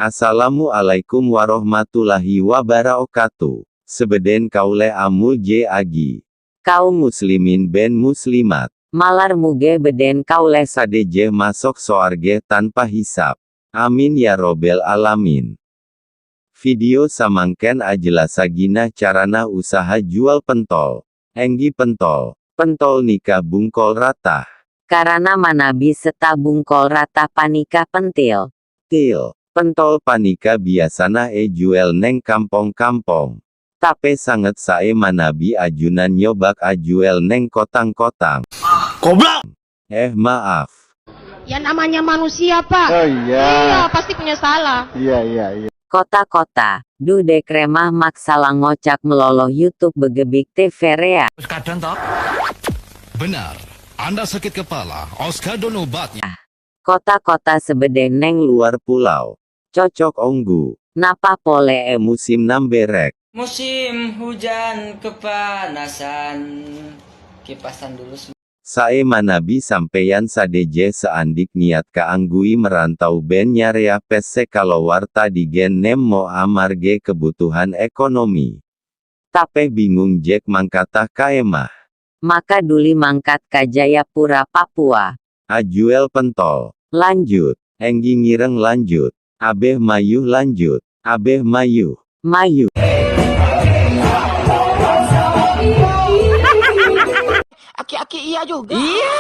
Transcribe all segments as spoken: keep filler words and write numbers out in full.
Assalamualaikum warahmatullahi wabarakatuh. Sabâdhân kaulâ amoljâ'aghi kaum muslimin bân muslimat. Malar mogâ bâdhân kaulâ sadhâjâ masok sowarghâ tanpa hisab. Amin ya robbal alamin. Video samangkèn ajellassaghina carana usaha juwâl pentol. Èngghi pentol. Pentol nèka bungkol rata. Karana manabi sètta bungkol rata panèka pentil. Til. Pentol panèka biyasana èjuwâl neng kampong-kampong. Tapè sanget saè manabi ajunan nyobâ ajuwâl neng kotang-kotang. Goblok! Eh, maaf. Ya namanya manusia, Pak. Oh, iya. Iya, pasti punya salah. Iya, iya, iya. Kota-kota, duh dek remah mak salah ngocak melolo YouTube begebik T V rea. Kadang toh? Benar. Anda sakit kepala, Oscar dan obatnya. Kota-kota sebedeng neng luar pulau. Cocok ongghu. Napa pole e musim namberek? Musim hujan kepanasan. Kipasan dulu. Sae manabi sampeyan sadeje saandik niat kaanggui merantau ben nyarea pes se kalowar tadi gen nemmo amarge kebutuhan ekonomi. Tape bingung jek mangkata kaemah. Maka duli mangkat ka Jayapura, Papua. Ajuel pentol. Lanjut. Enggi ngireng lanjut. Abeh mayuh lanjut. Abeh mayuh. Mayuh. Aki-aki iya juga. Iya.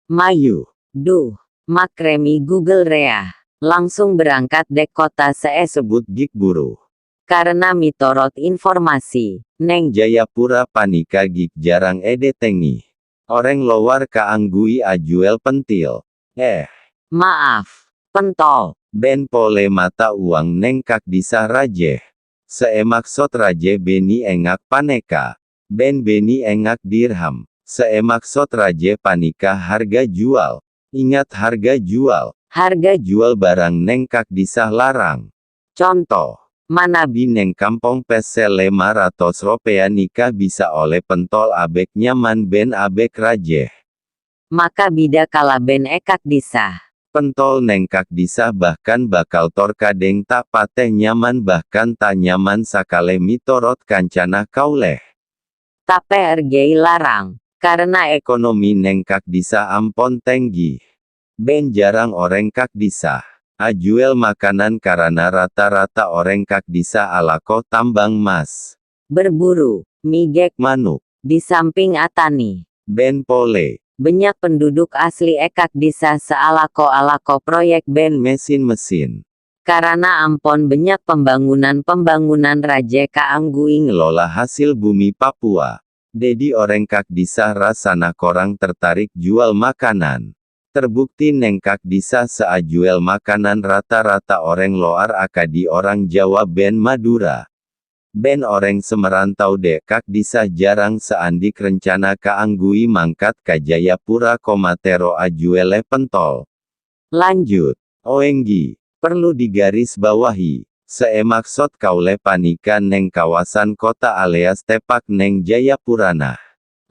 Mayuh. Duh, makremi Google rea. Langsung berangkat dek kota se esebut gik buru. Karena mitorot informasi, neng Jayapura panika gik jarang edetengi. Oreng lowar kaanggui ajuel pentil. Eh. Maaf, pentol. Ben pole mata uang neng kak disa raje. Se emaksod raje beni engak paneka. Ben beni engak dirham. Se emaksod raje panika harga jual. Ingat harga jual. Harga jual barang neng kak disa larang. Conto, manabi neng kampong pes se lema ratos ropea nika bisa ole pentol abek nyaman ben abek raje. Maka bida kalaben ekak disa. Pentol neng kak disa bahkan bakal tor kadeng ta' pateh nyaman bahkan ta' nyaman sakale mitorot kancana kauleh. Tape ergei larang, karena ekonomi neng kak disa ampon tenggi. Ben jarang oreng kak disa ajuel makanan karena rata-rata oreng kak disa alako tambang mas. Berburu, migek manuk. Di samping atani. Ben pole. Banyak penduduk asli ekak disa sealako-alako proyek ben mesin-mesin. Karena ampon banyak pembangunan-pembangunan raje kaanggui ngelola hasil bumi Papua. Dedi oreng kak disa rasana korang tertarik jual makanan. Terbukti neng kak disa se ajuel makanan rata-rata oreng loar akadi orang Jawa ben Madura. Ben oreng se merantau de kak disa jarang seandik rencana kaanggui mangkat ka Jayapura komatero ajuele pentol. Lanjut. Oenggi, perlu digarisbawahi, se emaksod kaule panika neng kawasan kota alias tepak neng Jayapurana.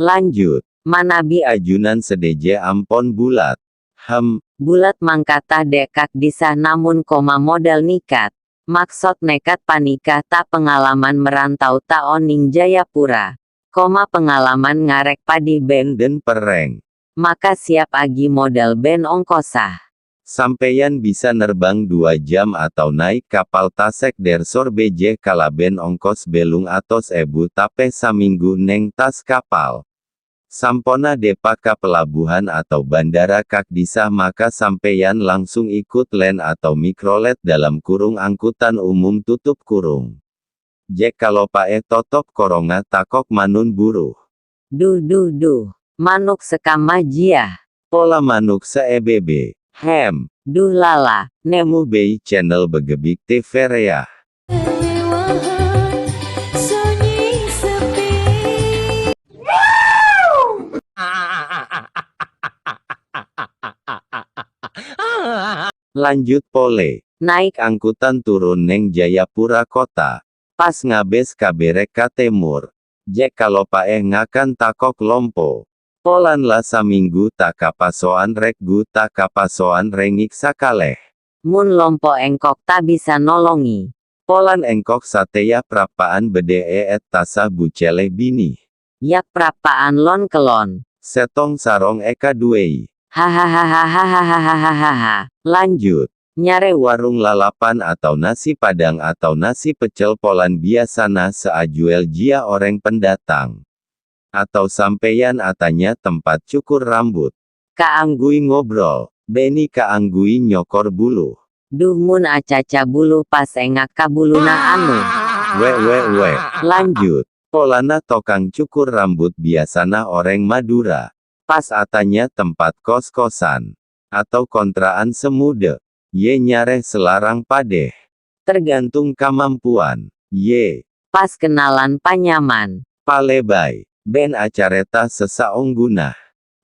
Lanjut. Manabi ajunan sedeje ampon bulat. Hem. Bulat mangkata de kak disa namun koma modal nikat. Maksod nekat panika ta' pengalaman merantau ta' oning Jayapura. Koma pengalaman ngarek padi ben den pereng. Maka siap agi modal ben ongkosa. Sampeyan bisa nerbang dua jam atau naik kapal tasek der Sorbeje kalaben ongkos belung atos ebu tape saminggu neng tas kapal. Samponna depak ka pelabuhan atau bandara kak disa maka sampeyan langsung ikut len atau mikrolet dalam kurung angkutan umum tutup kurung. Jek kalopa'e totop korongnga takok manun buruh. Duh, duh, duh. Manuk sekamma jia. Pola manuk se ebebe. Hem. Duh lala, nemu bei channel Begebik T V rea. Lanjut pole. Naik angkutan turun neng Jayapura Kota. Pas ngabes kaberek ka temur. Jek kalopa'e ngakan takok lompo. Polana la samènggu ta' kapasowan rèk ghu ta' kapasowan rèngik sakalè. Mon lompo' èngko' ta' bisa nolongè. Polana èngko' satèya prappa'an bâdâ è attassa bucèlè binè. Yak prappa'an lon-kellon. Sèttong sarong èkaduwâi. Hahaha. Lanjut. Nyarè warung lalapan atau nasi padang atau nasi pecel polana biyasana sè ajhuwâl jiyâ orèng pendatang. Atau sampèyan atanya tempat cukur rambut. Kaangghuy ngobrol. Bânnè kaangghuy nyokor bulu. Duh, mon acaca bulu pas ènga' ka buluna anu. Wè, wè, wè. Lanjut. Polana tokang cukur rambut biyasana orèng Madhurâ. Pas atanya tempat kos-kosan. Atau kontra'an sè modâ. Yè nyarè sè larang padâ. Tergantung kamampuan. Yè. Pas kennalan panyaman. Palèbâi. Bân acarèta sè saongghuna.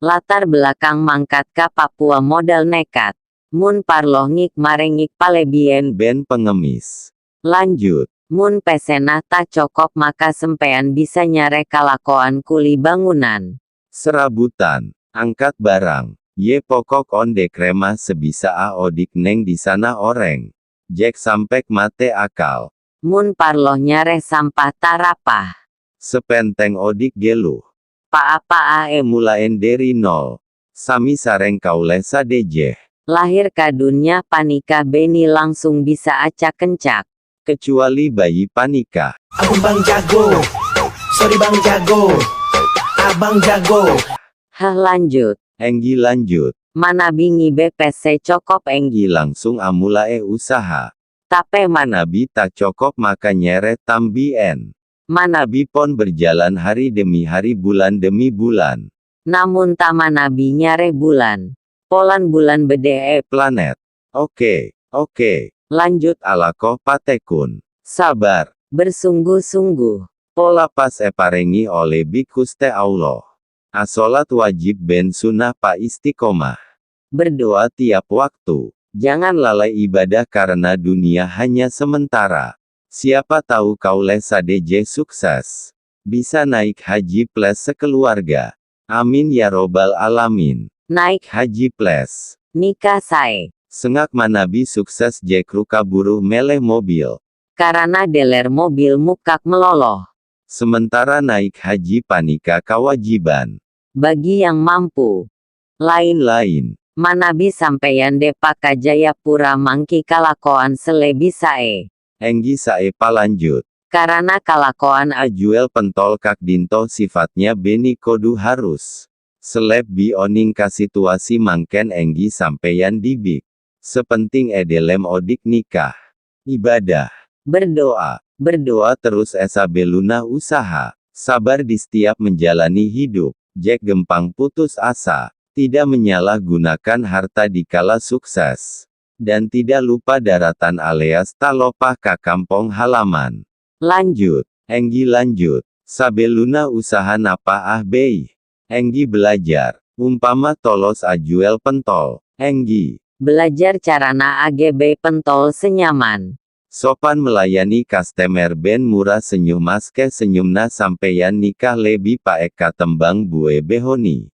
Latar belakang mangkat ka Papua modal nekat. Mon parlo ngik marè ngik palèbiyân bân pangemmès. Lanjut. Mon pèssèna ta' cokop maka sampèyan bisa nyarè kalakowan kuli bangunan. Serabutan. Angkat barang. Yè pokok ondhek rèma sè bisa'a odik neng dhisana orèng. Jhek sampè' matè akal. Mon parlo nyarè sampah ta' rapa. Sè pentèng odik ghâllu. Pa-apa'a èmolaè dâri nol. Samè sareng kaulâ sadhâjâ. Lahir ka dhunnya panèka bânnè langsung bisa aca-kencak. Kecuali bayi panèka. Abang Jago. Sorry Bang Jago. Abang Jago. Hah, lanjut. Èngghi lanjut. Manabi ngibâ pèssè cokop èngghi langsung amolaè usaha. Tapè manabi ta' cokop maka nyarè tambhi'ân. Manabi pon berjalan hari demi hari, bulan demi bulan. Namong ta' manabi nyarè bulan. Polana bulan bâdâ è planèt. Oke, oke. Lanjut alako patèkon. Sabar. Bersungguh-sungguh. Pola pas èparèngè ollè bi' Ghustè Allah. Asolat wajib bân sunnah pa istiqomah. Berdoa tiap waktu. Jangan lalai ibadah karena dunia hanya sementara. Siapa tahu kaulâ sadhâjâ sukses. Bisa naik haji plus sekeluarga. Amin ya robbal alamin. Naik haji plus. Nèka saè. Sèngak manabi sukses jhek ru-kaburu mèlè mobil. Karana dealer mobil mokka' malolo. Sementara naik haji panèka kewajiban. Bagi yang mampu. Laèn-laèn. Manabi sampèyan dâpa' ka Jayapura mangkè kalakowan sè lebbi saè. Èngghi saè palanjut. Karana kalakowan ajhuwâl pentol ka'dinto sifatnya bânnè kodhu harus. Sè lebbi onèng ka situasi mangkèn èngghi sampèyan dhibi'. Sè pentèng è dhâlem odik nèka. Ibadah. Berdoa. Berdoa terus è sabellunna usaha. Sabar di setiap menjalani hidup. Jhek ghâmpang putus asa. Tidak menyalahgunakan harta dikala sukses. Dan tidak lupa daratan alias ta' loppa ka kampong halaman. Lanjut. Èngghi lanjut. Sabellunna usaha napa ah bhâi? Èngghi belajar. Ompama tolos ajhuwâl pentol. Èngghi. Belajar carana aghâbây pentol sè nyaman. Sopan melayani customer bân mora senyum, maskè senyumna sampèyan nèka lebbi paèk katembhâng buwâ bèhonè.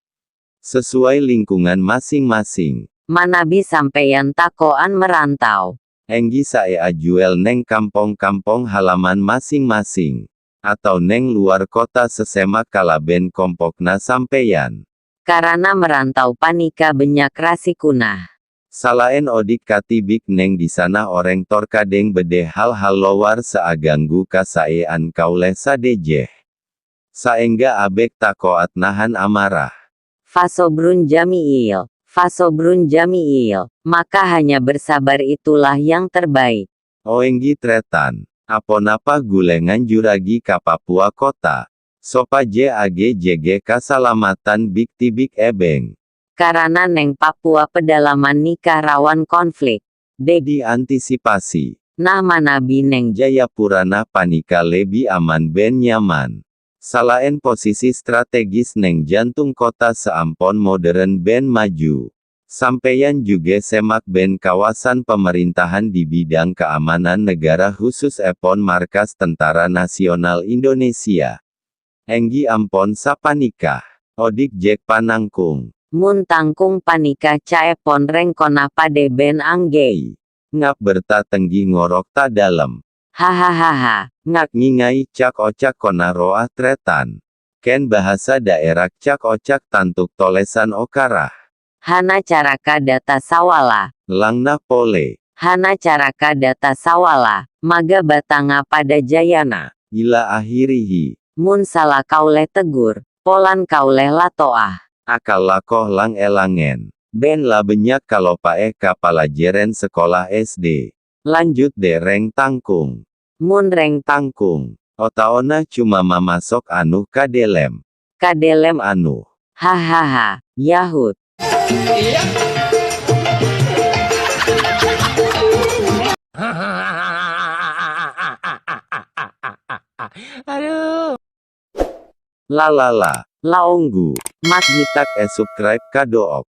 Sesuai lingkungan masing-masing. Manabi sampèyan tako'an merantau. Èngghi saè ajhuwâl neng kampong-kampong halaman masing-masing. Atau neng luar kota sè sèmak kalabân kompokna sampèyan. Karana merantau panèka bânnya' rasikona. Salaèn odik ka dhibi' neng dhisana orèng tor kadhâng bâdâ hal-hal lowar sè aghânggu kasaèan kaulâ sadhâjâ. Saèngghâ abâk ta' kowat nahan amarah. Fasobrun jamil, fasobrun jamil, maka hanya bersabar itulah yang terbaik. Oèngghi trètan, aponapa ghulâ nganjurraghi ka Papua Kota, sopajâ aghâjâgâ kasalameddhân bi' dhibi' èbâng. Karana neng Papua pedalaman nèka rawan konflik. Dhâddhi antisipasi. Nah, manabi neng Jayapurana panèka lebbi aman bân nyaman. Salaèn posisi strategis neng jantung kota sè ampon modern bân maju, sampèyan jhughâ sèmak bân kawasan pamarèntahan di bidang keamanan negara, khususèpon markas Tentara Nasional Indonesia. Èngghi ampon sapanèka. Oḍi' jhek panangkung. Mon tangkung panèka ca'èpon rèng kona paḍâ bân anggây. Ngap berta tèngghi ngorok ta' ḍâlem. Hahahaha. Ngak ngènga'è cak-ocak kona rowa trètan. Kèng bhâsa ḍaèra cak-ocak tanto tolèsan okara. Hana cara ka data sawala. Langna polè. Hana cara ka data sawala, maga bâtanga paḍâ jâyâna. Ila akhirihi. Mon sala kaulâ teggur, polana kaulâ la towa. Akal la kolang-èlangan. Bân la bânnya' kaloppaè ka palajhârân sakola S D. Lanjut ḍâ' rèng tangkung. Mon rèng tangkung, otaona coma mamasok anu ka ḍâlem. Ka ḍâlem anu. Hahaha, Yahud. Aduh. La la la, la ongghu. Mat gitak è subscribe ka Do'ok.